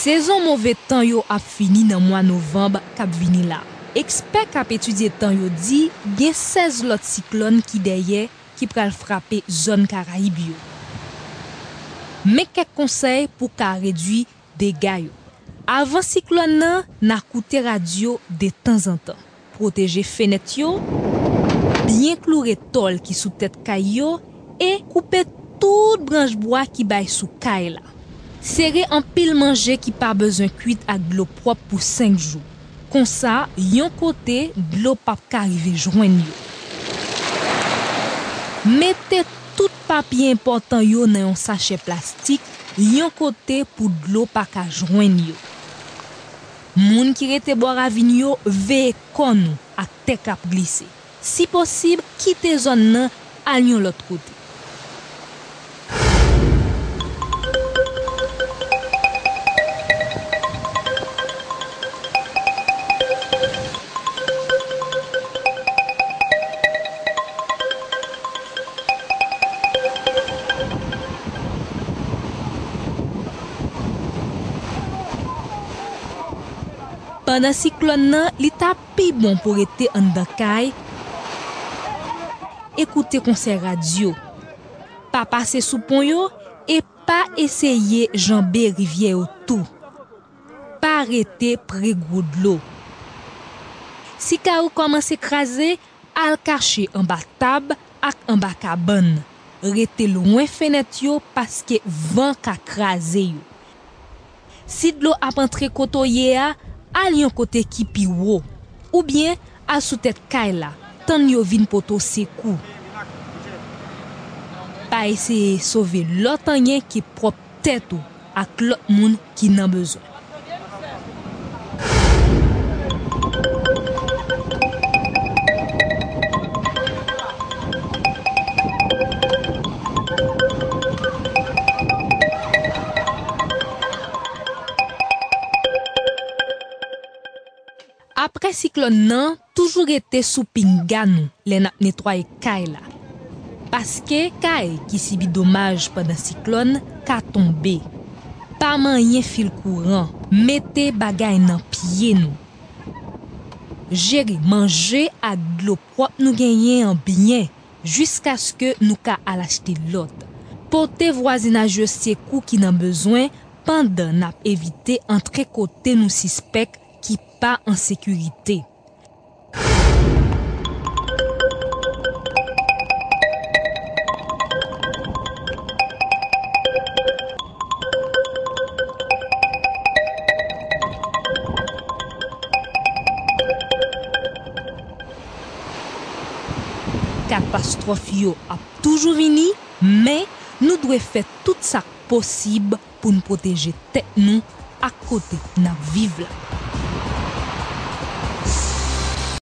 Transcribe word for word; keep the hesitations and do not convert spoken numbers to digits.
Sezon move tan yo ap fini nan mwa novanm k ap vini la. Ekspè k ap etidye tan yo di gen sèz lòt siklòn ki dèyè ki pral frape zòn Karayib yo. Men kèk konsèy pou w ka redui dega yo. Avan siklòn nan, n a koute radyo detanzantan. Pwoteje fenèt yo, byen kloure tòl ki sou tèt kay yo e koupe tout branch bwa ki bay sou kay la. Sere anpil manje ki pa bezwen kwit ak dlo pwòp pou senk jou. Konsa, yon kote, dlo p ap ka rive jwenn yo. Mete tout papye enpòtan yo nan yon sachè plastik, yon kote pou dlo pa ka jwenn yo. Moun ki rete bò ravin yo, veye kò nou ak tè k ap glise. Si posib, kite zòn nan, al yon lòt kote. Pandan siklòn nan, li ta pi bon pou rete anndan kay e koute konsèy radyo. Pa pase sou pon yo e pa eseye janbe rivyè yo tou. Pa rete pre gwo dlo. Si kay ou kòmanse kraze, al kache anba tab ak anba kabann. Rete lwen fenèt yo paske van ka kraze yo. Si dlo ap antre kote w ye a, al yon kote ki pi wo, oubyen al sou tèt kay la, tann yo vin pote w sekou. Pa eseye sove lòt anyen ke pwòp tèt ou ak lòt moun ki nan bezwen. Apre siklòn nan, toujou rete sou pinga nou lè n ap netwaye kay la. Paske kay ki sibi domaj pandan siklòn ka tonbe. Pa manyen fil kouran, mete bagay nan pye nou. Jere manje ak dlo pwòp nou genyen an byen jiskaske nou ka al achte lòt. Pote vwazinaj yo sekou ki nan bezwen pandan n ap evite antre kote nou sispèk ki pa an sekirite. Katastwòf yo ap toujou vini, men nou dwe fè tout sa k posib pou n pwoteje tèt nou ak kote n ap viv la.